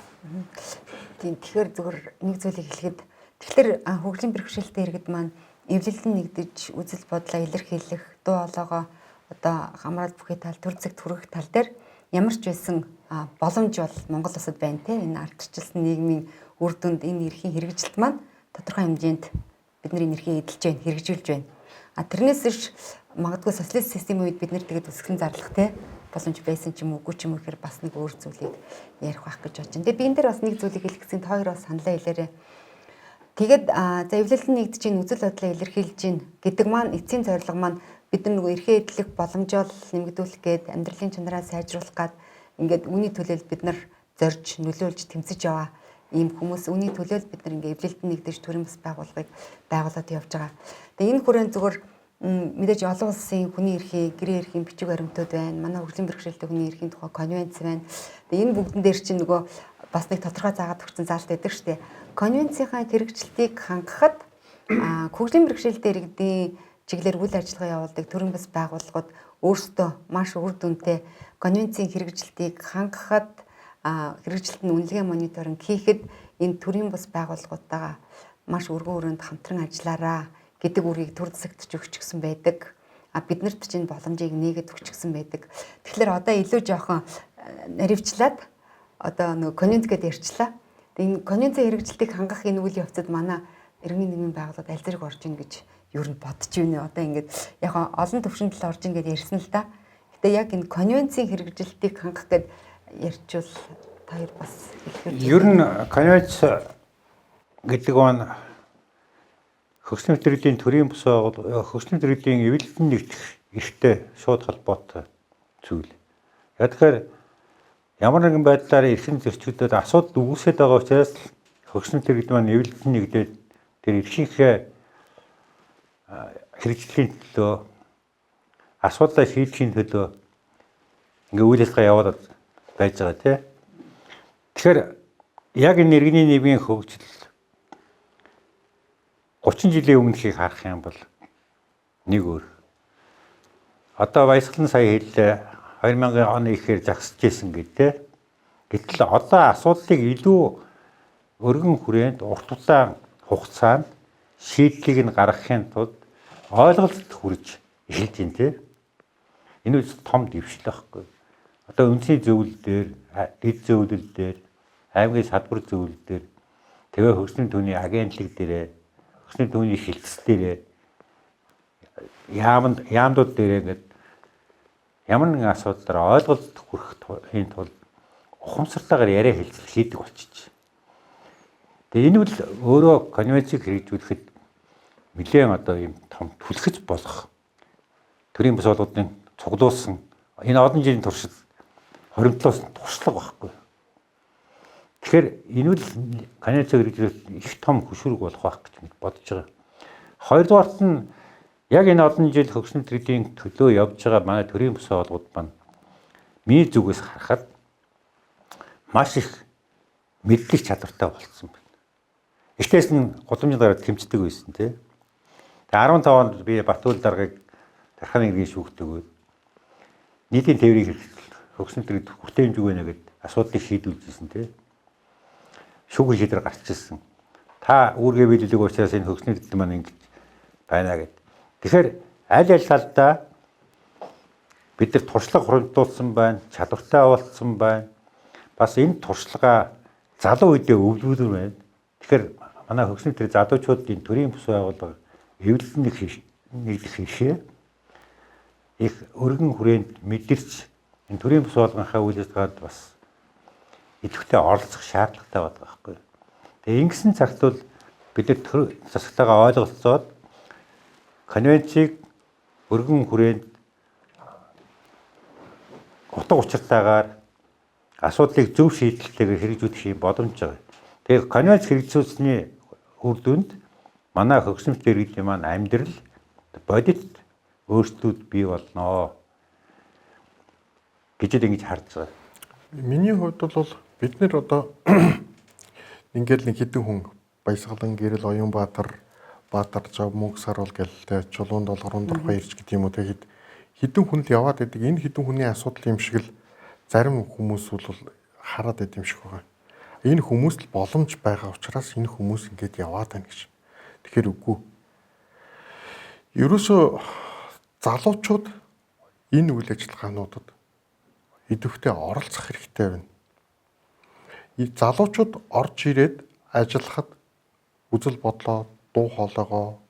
Тийм, тэгэхээр зөвхөн нэг зүйлийг хэлэхэд тэгэхээр хөгжлийн бэрхшээлтэй иргэд маань эвлэлдэн нэгдэж үзэл бодлоо илэрхийлэх, дуу хоолойгоо одоо хамраад бүхий тал төр зэгт хүргэх тал дээр ямар ч байсан боломж бол Монгол улсад байна те. Энэ ардчилсан нийгмийн үр дүнд энэ эрхийн хэрэгжилт маань тодорхой хэмжээнд бидний эрхийг эдэлж байна, хэрэгжүүлж байна. Тэрнээс иш магадгүй социалист системийн үед бид нэр тэгээд үсгэн зарлах те боломж байсан ч юм уу үгүй ч юм уу гэхээр бас нэг өөр зүйлийг ярих байх гэж бодож байна. Тэгээ би энэ дээр бас нэг зүйлийг хэлэх гэсэн, та хоёр бас саналаа хэлээрэй. Тэгээд за эвлэлэн нэгдэж чинь үзэл бодлоо илэрхийлж чинь гэдэг маань эцсийн зорилго маань бид нар нөгөө эрхээ эдлэх боломжоо нэмэгдүүлэх гээд амьдралын чанараа сайжруулах гээд ингээд үүний төлөө бид нар зорж нөлөөлж тэмцэж яваа ийм хүмүүс үүний төлөө бид нар ингээд эвлэлтэн нэгдэж төрийн бас байгууллагыг байгуулад явж байгаа. Тэгээ энэ хүрээнд зөвхөн мэдээж олон улсын хүний эрхийн, гэрээ эрхийн бичиг баримтууд байна. Манай хөгжлийн бэрхшээлтэй хүний эрхийн тухай конвенц байна. Тэгээ энэ бүгдэн дээр чинь нөгөө бас нэг тодорхой заагаад өгсөн заалт байдаг шүү дээ. Конвенцийнхаа хэрэгжилтийг хангахад хөгжлийн бэрхшээлтэй иргэдийн чиглэлээр үйл ажиллагаа явуулдаг төрийн бас байгууллагууд өөрсдөө маш үр дүнтэй конвенцийн хэрэгжилтийг хангахад хэрэгжилт нь үнэлгээ мониторинг хийхэд энэ төрийн бас байгууллагуудтайгаа маш өргөн өрөөнд хамтран ажиллаараа гэдэг үргийг төр засагт ч өгчихсөн байдаг. Биднэрт чинь боломжийг нээгээд өгчихсөн байдаг. Тэгэхээр одоо илүү жоохон наривчлаад одоо нөгөө конвенц гэдээ ярьчлаа. Энэ конвенцийн хэрэгжилтийг хангах энэ үйл явцад манай иргэний нийгмийн байгууллагад аль зэрэг орж ийн гэж ер нь бодож байна. Одоо ингээд яг олон төвшөнд л орж ийн гэдээ ярьсан л та. Гэтэ яг энэ конвенцийн хэрэгжилтийг хангах гэд ярьчвал та хоёр бас хэлэхээр. Ер нь конвенц гэдэг нь хөгжлийн мэдрэгдлийн төрийн бус байгууллага, хөгжлийн мэдрэгдлийн эвлэлтэн нэгдэх эрхтэй шууд холбоотой зүйл. Яг тэгэхээр ямар нэгэн байдлаар эрхэн зөрчигдөд асуудал үүсээд байгаа учраас хөгжлийн мэдрэгдэл маань эвлэлтэн нэгдээд тэр эрхийнхээ хэрэгжлийн төлөө асуудлаа шийдэхийн төлөө ингээ үйл ажиллагаа явуулаад байж байгаа тий. Тэгэхээр яг энэ иргэний нийгмийн хөгжил 30 жилийн өмнөхийг харах юм бол нэг өөр. Одоо Баясгалан сая хэллээ 2000 оны ихээр загсаж исэн гэдэг. Гэтэл одоо асуудлыг илүү өргөн хүрээнд урт удаан хугацаанд шийдлийг нь гаргахын тулд ойлголцолд хүрж эхэлж байна тий. Энэ үс том дэвшил байхгүй. Одоо үндсийн зөвлөл дээр, дэд зөвлөл дээр, аймгийн салбар зөвлөл дээр, тэгээ хөгжлийн түүний агентлаг дээрээ, хөгжлийн түүний хилцэл дээрээ, яамдууд дээрээ ингээд ямар нэгэн асуудлаар ойлголцолд хүрэхийн тулд ухамсартайгаар яриа хэлцэл хийдэг болчих. Тэгээ энэ бол өөрөө конвенцийг хэрэгжүүлэхэд нэлээд одоо ийм том түлхэц болох төрийн бус байгууллагын цуглуулсан энэ олон жилийн туршид хоримтлуулсан туршлага байхгүй. Тэгэхээр энэ үл конвенцийг хэрэгжүүлэх их том хөшүүрэг болох байх гэж бодож байгаа. Хоёрдугаарт нь яг энэ олон жил хөгжлийн төрлийн төлөө явж байгаа манай төрийн бус байгууллагууд маань миний зүгээс харахад маш их мэдлэг чадвартай болцсон байна. Эхлээс нь гудамжинд гараад хэмждэг байсан тий. Тэгээ 15 онд би Батүл даргаыг Тарханы иргэн шүүхт өгөөд нийтийн тээврийн хэрэгсэл хөгжсөн төрөд хүртээмж өгнө гэд асуудлыг шийдүүлж ирсэн тий. Шүүхийн шийдвэр гарч ирсэн. Та үүргээ биелүүлэг учраас энэ хөгжсөний төдөл маань ингэж байна гэд. Тэгэхээр аль аль талдаа бид нар туршлага хуримтлуулсан байна, чадвартай болцсон байна. Бас энэ туршлагаа залуу үедээ өвлүүлэр байна. Тэгэхээр манай хөгжсөний тэр залуучуудын төрийн бус байгууллага эвлэлэн нэгдэх хэрхээ их өргөн хүрээнд мэдэрч энэ төрийн бус байгууллагынхаа үйл ажиллагаанд бас идэвхтэй оролцох шаардлагатай байдаг байхгүй. Тэгээ ингэсэн цагт бол бид нар төр засагтайгаа ойлголцоод конвенцийг өргөн хүрээнд утга учиртайгаар асуудлыг зөв шийдэлтэйгээр хэрэгжүүлэх юм боломж байгаа. Тэгэхээр конвенц хэрэгжүүлсэний үр дүнд манай хөгжсөмжтэй иргэдийн маань амьдрал бодит өөрчлөлт бий болноо гэж л ингэж харж байгаа. Миний хувьд бол бид нэр одоо ингээл нэг хэдэн хүн Баясгалан, Гэрэл, Оюунбаатар, Баатар, Зов, Мөнх Саруул гэл тэ Чулуун долгор Ундорхой ирж гэдэг юм уу тэ хэдэн хүн л яваад байдаг. Энэ хэдэн хүний асуудал юм шиг л зарим хүмүүс бол хараад байд юм шиг байгаа. Энэ хүмүүст л боломж байгаа учраас энэ хүмүүс ингээд яваад байна гэж. Тэгэхээр үгүй. Ерөөсөө залуучууд энэ үйл ажиллагаануудад идэвхтэй оролцох хэрэгтэй байна. Залуучууд орж ирээд ажиллахад үзэл бодлоо, дуу хоолойгоо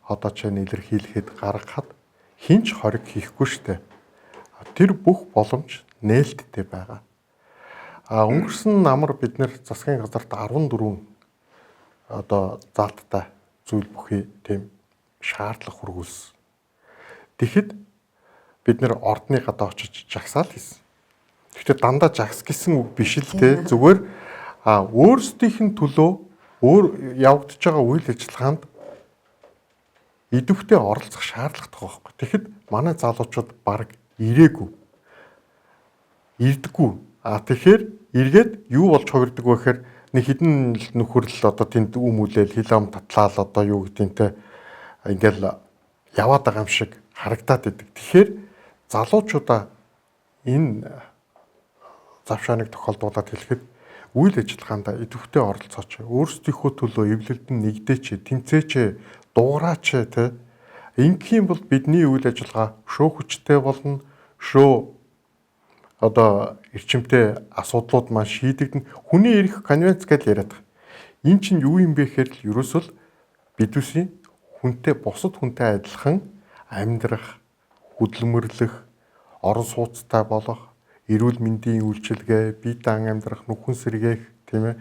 одоо чинь илэрхийлэхэд гаргахад хинч хориг хийхгүй штэ. Тэр бүх боломж нээлттэй байгаа. А өнгөрсөн намар бид нэр засгийн газарт 14 одоо заалттай зүйл бүхий тийм шаардлага хүргүүлсэн. Тэгэхэд бид нэр ордны гадаа очиж жагсаал хийсэн. Гэхдээ дандаа жагс гэсэн үг биш л те. Зүгээр өөрсдийнх нь төлөө өөр явагдаж байгаа үйл ажиллагаанд идэвхтэй оролцох шаардлагатай байхгүй. Тэгэхэд манай залуучууд баг ирээгүй. Ирдэггүй. А тэгэхээр эргээд юу болж хувирдаг вэ гэхээр нэг хідэн нөхөрлөл одоо тэнд үм үлээл хил ам татлаал одоо юу гэдгийг те ингээл яваад байгаа юм шиг харагдаад идэг. Тэгэхээр залуучуудаа энэ завшааныг тохиолдуулаад хэлэхэд үйл ажиллагаанд идэвхтэй оролцооч, өөрсдийнхөө төлөө эвлэлд нь нэгдээч, тэмцээч, дуугараач те. Ингэх юм бол бидний үйл ажиллагаа шөө хүчтэй болно, шөө одоо эрчимтэй асуудлууд маань шийдэгдэнэ. Хүний эрх конвенц гэж яриад байгаа. Энэ чинь юу юм бэ гэхээр л ерөөсөө л бидүсийн хүнтэй бусад хүнтэй адилхан амьдрах, хөдөлмөрлөх, орон сууцтай болох, эрүүл мэндийн үйлчилгээ, бие даан амьдрах, нүхэн сэргээх, тийм ээ,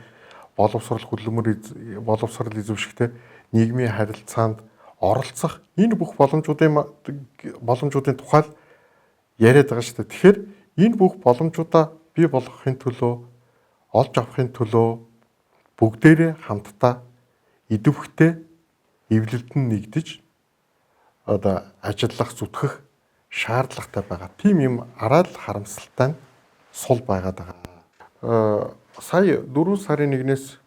боловсрол хөдөлмөр боловсрол эзэмшихтэй нийгмийн харилцаанд оролцох энэ бүх боломжуудын тухай л яриад байгаа шүү дээ. Тэгэхээр энэ бүх боломжуудаа бий болгохын төлөө, олж авахын төлөө бүгдээрээ хамтдаа идэвхтэй эвлэлд нь нэгдэж одоо ажиллах, зүтгэх шаардлагатай байгаа. Тийм юм арай л харамсалтай нь сул байгаад байгаа. Сая 4 сарын 1-ээс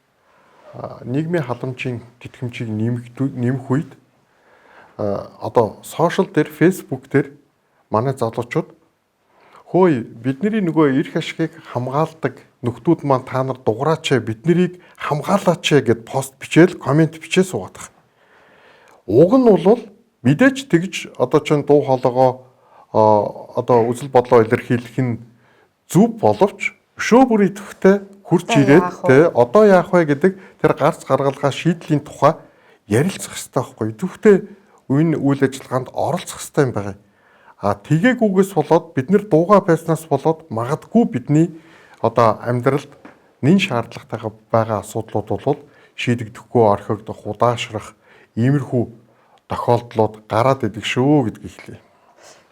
нийгмийн халамжийн тэтгэмжийг нэмэх үед одоо сошиал дээр, Facebook дээр манай залуучууд хөөе бидний нөгөө эрх ашигыг хамгаалдаг нөхдүүд маань та нар дуграач, биднийг хамгаалаач гэд пост бичээл, коммент бичээ суугаад байгаа. Уг нь бол мэдээж тэгж одоо чинь дуу хоолойгоо одоо үзэл бодлоо илэрхийлэх нь зөв боловч өшөө бүр идэвхтэй хурж ирээд те одоо яах вэ гэдэг тэр гарц гаргалгаа шийдлийн тухай ярилцах хэрэгтэй байхгүй. Идэвхтэй энэ үйл ажиллагаанд оролцох хэрэгтэй юм байна. А тгээгүүгээс болоод бид нэр дууга байснаас болоод магадгүй бидний одоо амьдралд нэн шаардлагатай байгаа асуудлууд бол шийдэгдэхгүй орхигдох, удаашрах иймэрхүү тохиолдлууд гараад идэг шүү гэдгийг хэлье.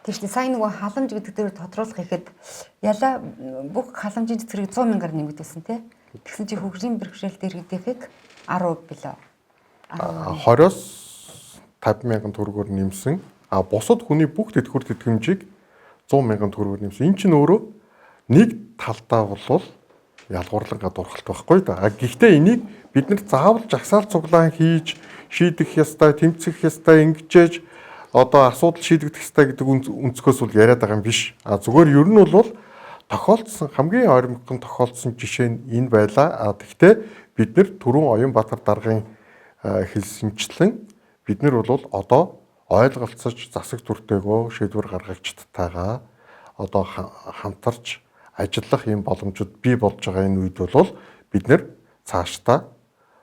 Тэр чинь сайн нөгөө халамж гэдэг дээр тодруулах ихэд ялаа бүх халамжийн цэцэрлэг 100 мянгаар нэмэгдүүлсэн тий. Тэгсэн чинь хөгжлийн бэрхшээлтэй иргэдийнхийг 10% билүү. 20-оос 50 мянган төгрөгөөр нэмсэн. А бусад хүний бүх тэтгэвэр тэтгэмжийг 100 мянган төгрөгөөр нэмсэн. Энэ чинь өөрөө нэг талдаа бол ялгуурлан гадуурхалт байхгүй да. А гэхдээ энийг Бид нар заавал жагсаал цуглаан хийж шийдэх ёстой, тэмцэх ёстой, ингэжээж одоо асуудал шийдэгдэх ёстой гэдэг өнцгөөс бол яриад байгаа юм биш. А зүгээр ер нь бол тохиолдсон хамгийн ойрмогхон тохиолдсон жишээ нь энэ байлаа. А тэгтээ бид нар түрүүн Оюунбаатар даргын хэлсэнчлэн бид нар бол одоо ойлголцож засаг дүртэйгөө шийдвэр гаргагчдтайгаа одоо хамтарч ажиллах юм боломжууд бий болж байгаа энэ үед бол бид нар цаашдаа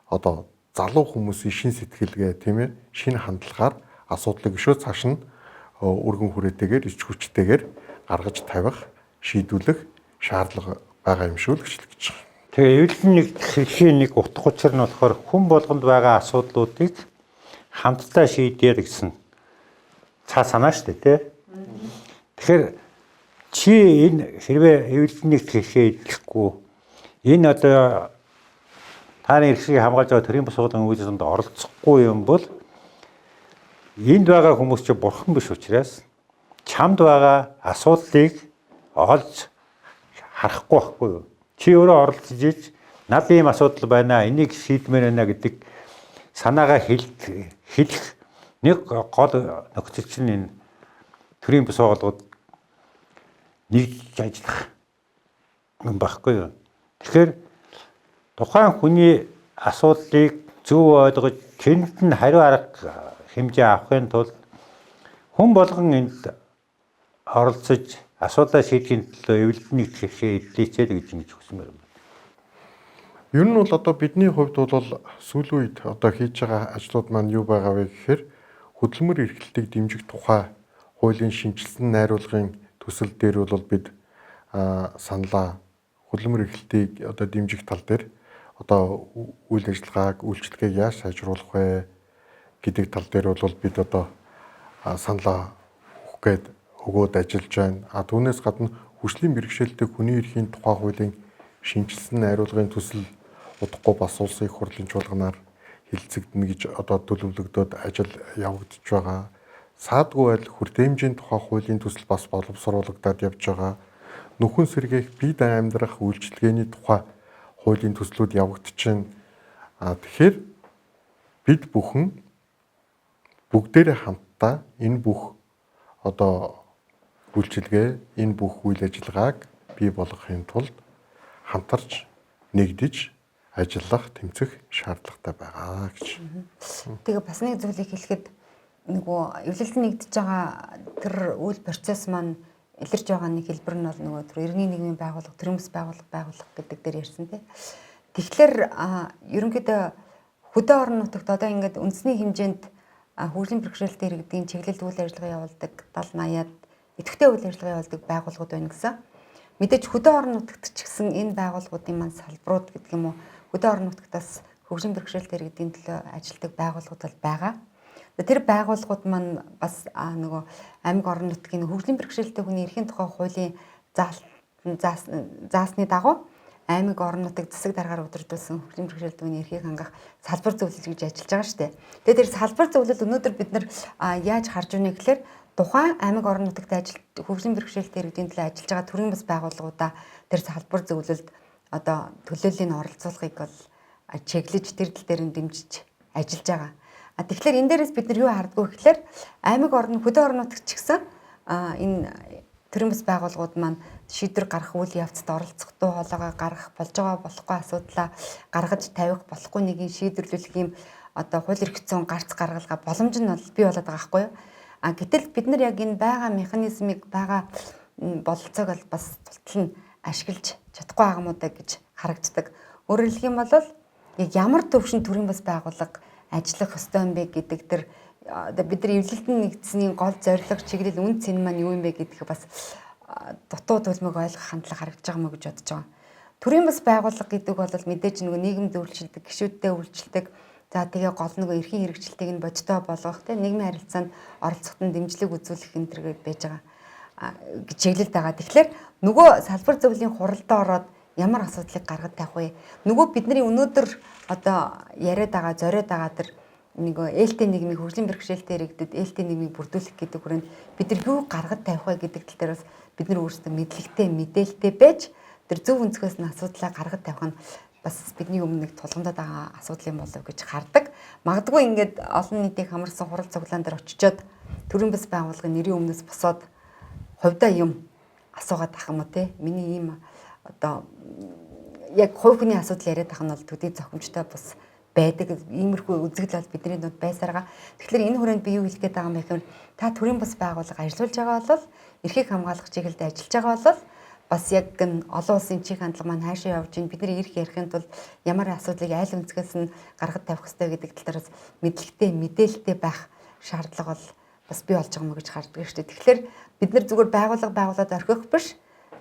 одоо залуу хүмүүсийн шин сэтгэлгээ, тийм ээ, шин хандлагаар асуудлыг өшөө цааш нь өргөн хүрээтэйгээр, ич хүчтэйгээр гаргаж тавих, шийдвүлэх шаардлага байгаа юм шүү л гэж хэлж байгаа. Тэгээ эвлэн нэг хэрхийн нэг утга учир нь болохоор хүн болгонд байгаа асуудлуудыг хамтдаа шийдъя гэсэн цаа санаа шүү дээ, тий. Тэгэхээр чи энэ хэрвээ эвлэн нэг хэрхээ эдлэхгүй энэ одоо таны эрхийг хамгаалж байгаа төрийн бус уулын үйл явцанд оролцохгүй юм бол энд байгаа хүмүүс чи бурхан биш учраас чамд байгаа асуудлыг олж харахгүй байхгүй юу? Чи өөрөө оролцож иж над ийм асуудал байна, энийг шийдмээр байна гэдэг санаагаа хэлэх нэг гол нөхцөл чинь энэ төрийн бус байгууллагууд нэгж ажиллах юм байхгүй юу? Тэгэхээр тухайн хүний асуудлыг зөв ойлгож тэнд нь хариу арга хэмжээ авахын тулд хүн болгон энд оролцож асуудлаа шийдэхин төлөө эвлэлт нэгтгэх хэрэгээ эдлээч л гэж ингэж хүсмээр байна. Ер нь бол одоо бидний хувьд бол сүүлийн үед одоо хийж байгаа ажлууд маань юу байгаа вэ гэхээр хөдөлмөр эрхлэлтийг дэмжих тухай хуулийн шинжилсэн найруулгын төсөл дээр бол бид саналаа хөдөлмөр эрхлэлтийг одоо дэмжих тал дээр одоо үйл ажиллагааг, үйлчилгээг яаж сайжруулах вэ гэдэг тал дээр бол бид одоо саналаа өгөх гээд өгөөд ажиллаж байна. А түүнээс гадна хүчлийн бэрхшээлтэй хүний эрхийн тухай хуулийн шинжилсэн найруулгын төсөл удахгүй бас улсын их хурлын чуулганаар хилцэгдэнэ гэж одоо төлөвлөгдөөд ажил явагдаж байгаа. Саадгүй байдал хүртээмжийн тухай хуулийн төсөл бас боловсруулагдаад явж байгаа. Нөхөн сэргээх бие даан амьдрах үйлчилгээний тухай хуулийн төслүүд явагдаж байна. А тэгэхээр бид бүхэн бүгдээрээ хамтдаа энэ бүх одоо үйлчилгээ, энэ бүх үйл ажиллагааг бий болгохын тулд хамтарч нэгдэж ажиллах, тэмцэх шаардлагатай байгаа гэж. Тэгээ бас нэг зүйлийг хэлэхэд нөгөө эвлэлд нэгдэж байгаа тэр үйл процесс маань илэрч байгаа нэг хэлбэр нь бол нөгөө тэр иргэний нийгмийн байгууллага, төрийн бас байгууллага гэдэг дээр ярьсан тий. Тэгэхээр ерөнхийдөө хөдөө орон нутагт одоо ингээд үндэсний хэмжээнд хөгжлийн бэрхшээлтэй иргэдийн чиглэлд үйл ажиллагаа явуулдаг 70 80-аад идэвхтэй үйл ажиллагаа явуулдаг байгууллагууд байна гэсэн. Мэдээж хөдөө орон нутагт ч гэсэн энэ байгууллагуудын маань салбарууд гэдэг юм уу, хөдөө орон нутагтаас хөгжлийн бэрхшээлтэй иргэдийн төлөө ажилладаг байгууллагууд бол байгаа. Тэр байгууллагууд маань бас нөгөө аймаг орон нутгийн хөгжлийн бэрхшээлтэй хүний эрхийн тухай хуулийн заасны дагуу аймаг орон нутаг засаг даргаар удирдуулсан хөгжлийн бэрхшээлтэй хүний эрхийг хангах салбар зөвлөл гэж ажиллаж байгаа шүү дээ. Тэгээд тэр салбар зөвлөл өнөөдөр бид нар яаж харж байна гэхээр тухайн аймаг орон нутагт ажил хөгжлийн бэрхшээлтэй иргэдийн төлөө ажиллаж байгаа төрийн бас байгууллагуудаа тэр салбар зөвлөлд одоо төлөөллийн оролцуулахыг бол чиглэж тэр тал дээр нь дэмжиж ажиллаж байгаа. А тэгэхээр энэ дээрээс бид нар юу хардггүй гэхээр аймаг орон хөдөө орон нутагт ч гэсэн энэ төрийн бас байгууллагууд маань шийдвэр гаргах үйл явцад оролцох, дуу хоолойгоо гаргах, болж байгаа болохгүй асуудлаа гаргаж тавих, болохгүй нэгийг шийдвэрлүүлэх юм одоо хууль эрх зүйн гарц гаргалгаа боломж нь бол бий болоод байгаа байхгүй юу? А гэтэл бид нар яг энэ байгаа механизмыг, байгаа бололцоог бол бас тултал нь ашиглаж чадахгүй байгаа юм уу да гэж харагддаг. Өөрөөр хэлэх юм бол яг ямар төвшин төрийн бас байгууллага ажиллах ёстой юм бэ гэдэг тэр одоо бид нар эвлэлтэн нэгдсэний гол зорилго, чиглэл, үн цэн маань юу юм бэ гэдгийг бас дутуу төлмөг ойлгох хандлага харагдаж байгаа мó гэж бодож байгаа. Төрийн бас байгууллага гэдэг бол мэдээж нөгөө нийгэмд үйлчилдэг, гишүүдтэй үйлчилдэг. За тэгээ гол нөгөө эрхийн хэрэгжилтийг нь бодиттой болгох, тийм нийгмийн харилцаанд оролцоход нь дэмжлэг үзүүлэх энэ төр гээд байж байгаа гэж чиглэлд байгаа. Тэгэхээр нөгөө салбар зөвлөлийн хуралдаа ороод ямар асуудлыг гаргаж тавих вэ? Нөгөө бидний өнөөдөр одоо яриад байгаа, зориод байгаа тэр нөгөө ээлтэй нийгмийг хөгжлийн бэрхшээлтэй иргэдэд ээлтэй нийгмийг бүрдүүлэх гэдэг хүрээнд бид нар юу гаргаж тавих вэ гэдэг тал дээр бас бид нар өөрсдөө мэдлэгтэй, мэдээлэлтэй байж тэр зөв өнцгөөс нь асуудлаа гаргаж тавих нь бас бидний өмнө нэг тулгамдаад байгаа асуудал юм болов гэж хардаг. Магадгүй ингээд олон нийтийг хамарсан хурал цуглаан дээр очичоод төрийн бас байгууллагын нэрийн өмнөөс босоод хувьдаа юм асуугаад ах юм уу те. Миний ийм одоо яг хувь хүний асуудал яриад ах нь бол төдий зохимжтой бас байдаг. Иймэрхүү үзэгдэл бол бидний дунд байсаргаа. Тэгэхээр энэ хүрээнд би юу хэлэх гээд байгаа юм бэ гэхээр та төрийн бас байгууллага ажиллуулж байгаа бол эрхийг хамгаалах чиглэлд ажиллаж байгаа бол бас яг н олон улсын чих хандлага маань хаашаа явж байна, бидний эрх ярихын тулд ямар асуудлыг аль өнцгөөс нь гаргад тавих ёстой гэдэг тал дээр бас мэдлэгтэй, мэдээлэлтэй байх шаардлага бол бас бий болж байгаа юм гэж хардаг шүү дээ. Тэгэхээр бид нар зүгээр байгууллага байгуулад орхих биш,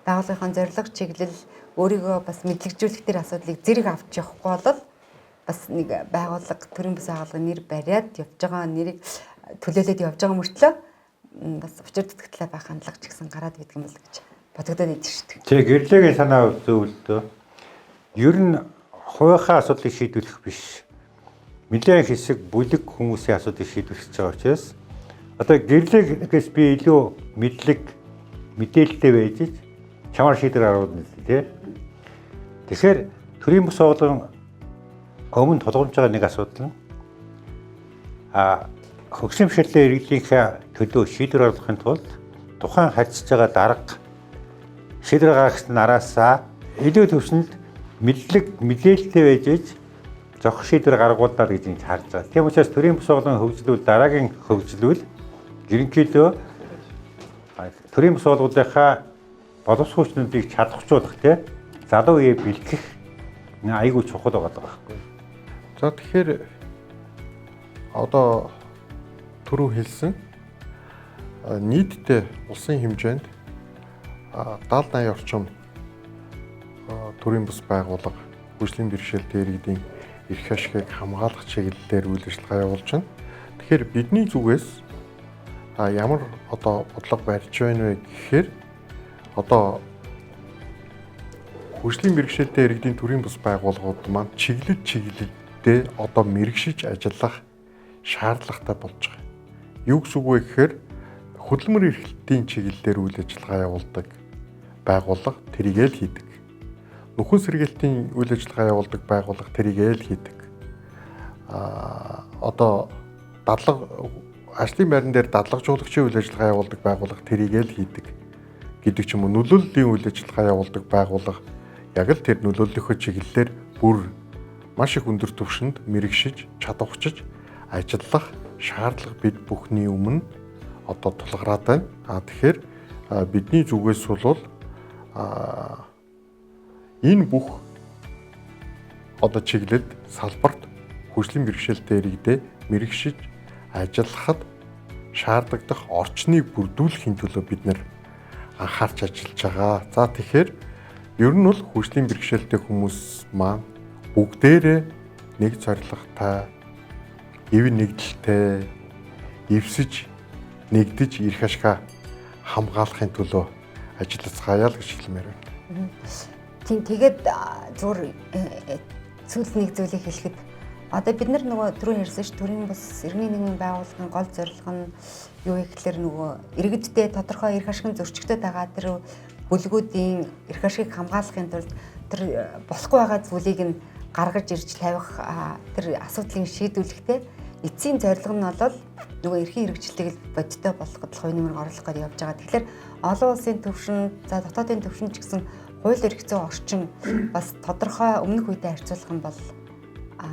байгууллагын зорилго чиглэл өөрийгөө бас мэдлэгжүүлэх тэр асуудлыг зэрэг авч явахгүй бол бас нэг байгууллага, төрийн бас байгууллагын нэр бариад явж байгаа, нэрийг төлөөлөд явж байгаа мөртлөө бас учир дутагдлаа байх хандлага ч гэсэн гараад идэг юм бол гэж бодогдоод идэв шүү дээ. Тэг гэрлэгийн санаа зөвлөлтөө. Ер нь хувийнхаа асуудлыг шийдвэрлэх биш. Нэлээд хэсэг бүлэг хүмүүсийн асуудлыг шийдвэрлэж байгаа учраас одоо гэрлэгээс би илүү мэдлэг мэдээлэлтэй байж чамаар шийдвэр гаргуулна л тий. Тэгэхээр төрийн бус байгууллагын өмнө тулгамж байгаа нэг асуудал нь хөгжлийн бэрхшээлтэй иргэдийнхээ төлөө шийдвэр гаргахын тулд тухайн харьцаж байгаа дарга шийдвэр гаргагч нараасаа илүү төвшөнд мэдлэг мэдээлэлтэй байж иж зохих шийдвэр гаргуулнаа гэж ингэж харж байгаа. Тийм учраас төрийн бус байгууллагын хөгжлүүл дараагийн хөгжлүүл ерөнхийдөө төрийн бус байгууллагынхаа боловсруучнуудыг чадахжуулах те залуу үеэ бэлтгэх айгүй чухал байгаа байхгүй. За тэгэхээр одоо түрүү хэлсэн нийтдээ улсын хэмжээнд 70 80 орчим төрийн бус байгууллага хөгжлийн бэрхшээлтэй иргэдийн эрх ашигыг хамгаалах чиглэлээр үйл ажиллагаа явуулж байна. Тэгэхээр бидний зүгээс ямар одоо бодлого барьж байна вэ гэхээр одоо хөгжлийн бэрхшээлтэй иргэдийн төрийн бус байгууллагууд маань чиглэл чиглэлдээ одоо мэрэгшиж ажиллах шаардлагатай болж байгаа. Юу гэсэн үг вэ гэхээр хөдөлмөр эрхлэлтийн чиглэлээр үйл ажиллагаа явуулдаг байгууллага тэрийг л хийдэг. Нөхөн сэргийлтийн үйл ажиллагаа явуулдаг байгууллага тэрийг л хийдэг. Одоо дадлага ажлын байран дээр дадлагжуулагчийн үйл ажиллагаа явуулдаг байгууллага тэрийг л хийдэг гэдэг ч юм уу, нөлөөллийн үйл ажиллагаа явуулдаг байгууллага яг л тэр нөлөөллийнхөө чиглэлээр бүр маш их өндөр түвшинд мэрэгшиж, чадварчиж ажиллах шаардлага бид бүхний өмнө одоо тулгараад байна. Тэгэхээр бидний зүгээс бол энэ бүх одоо чиглэлд салбарт хөгжлийн бэрхшээлтэй иргэдээ мэрэгшиж ажиллахад шаардлагадах орчныг бүрдүүлэхийн төлөө бид нэр анхаарч ажиллаж байгаа. За тэгэхээр ер нь бол хөгжлийн бэрхшээлтэй хүмүүс маань бүгдээрээ нэг зорилготой, эв нэгдэлтэй эвсэж нэгдэж эрх ашгаа хамгаалахын төлөө ажиллацгаая л гэж хэлмээр байна. Тийм, тэгээд зүгээр зүйл нэг зүйлийг хэлэхэд одоо бид нар нөгөө түрүү ярьсан ш төрийн бус иргэний нийгмийн байгууллагын гол зорилго нь юу вэ гэхлээр нөгөө иргэдтэй тодорхой эрх ашиг нь зөрчигдөд байгаа тэр бүлгүүдийн эрх ашигыг хамгаалахын тулд тэр болохгүй байгаа зүйлийг нь гаргаж ирж тавих, тэр асуудлыг шийдвүлэхтэй эцсийн зорилго нь бол нөгөө эрхийн хэрэгжилтийг бодиттой болгоход хувь нэмэр оруулах гэж явж байгаа. Тэгэхээр олон улсын төвшин, за дотоодын төвшин ч гэсэн хууль эрх зүйн орчин бас тодорхой өмнөх үедээ харьцуулах юм бол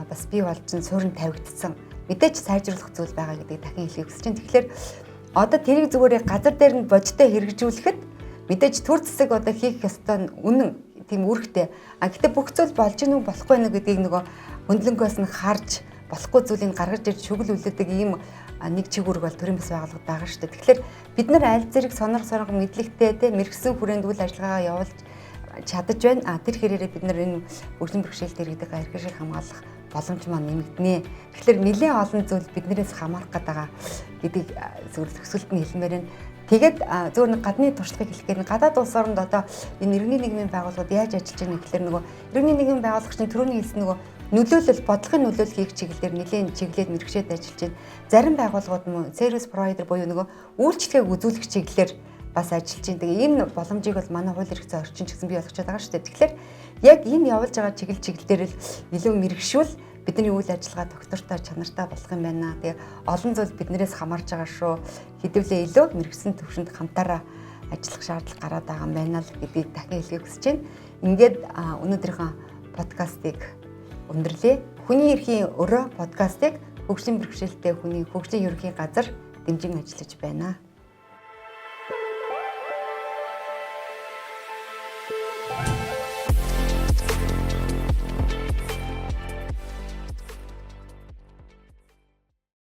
бас бий болж нь суурин тавигдсан. Мэдээж сайжруулах зүйл байгаа гэдгийг дахин хэлхийг хүсэж байна. Тэгэхээр одоо тэрийг зүгээр газар дээр нь бодиттой хэрэгжүүлэхэд мэдээж төр зэсэг одоо хийх ёстой нь үнэн, тийм үүрэгтэй. А гэтээ бүх зүйл болж гинүү болохгүй нэ гэдгийг нөгөө хөндлөнгөөс нь харж болохгүй зүйлийг гаргаж ирж шүгэл үлддэг ийм нэг чигүүрэг бол төрийн бас байгууллагад байгаа шүү дээ. Тэгэхээр бид нар аль зэрэг сонор соронго мэдлэгтэй те мэрэгсэн хүрээнд үйл ажиллагаагаа явуулж чадаж байна. А тэр хэрээрээ бид нар энэ хөгжлийн бэрхшээлтэй иргэдэг эрх ашиг хамгаалах боломж маань нэмэгдэнэ. Тэгэхээр нэлээд олон зүйл биднээс хамаарах гээд байгаа гэдгийг зүгээр төсөлд нь хэлмээр байна. Тэгээд зөвхөн нэг гадны туршлагыг хэлэх гээд гадаад улс оронд одоо энэ иргэний нийгмийн байгууллагууд яаж ажиллаж байгаа гэхлээр нөгөө иргэний нийгмийн байгууллага чинь түрүүний хэлсэн нөгөө нөлөөлөл, бодлогын нөлөөлөл хийх чиглэлээр нэлээд чиглээд мэрэгшээд ажиллаж байна. Зарим байгууллагууд мөн service provider буюу нөгөө үйлчилгээг үзүүлэх чиглэлээр бас ажиллаж байна. Тэгээ энэ боломжийг бол манай хууль эрх зүйн орчин ч гэсэн бий болгочод байгаа шүү дээ. Тэгэхээр яг энэ явуулж байгаа чиглэл дээр л илүү мэрэгшүүл бидний үйл ажиллагаа доктортой чанартай болох юм байна. Тэгээ олон зүйл биднээс хамаарж байгаа шүү. Хэдвүлээ илүү мэрэгсэн төвшөнд хамтаараа ажиллах шаардлага гараад байгаа юм байна л гэдгийг дахин хэлхийг хүсэж байна. Ингээд өнөөдрийнхөө подкастыг өндөрлөө. Хүний эрхийн өрөө подкастыг хөгжлийн бэрхшээлтэй хүний хөгжлийн ерөнхий газар дэмжин ажиллаж байна.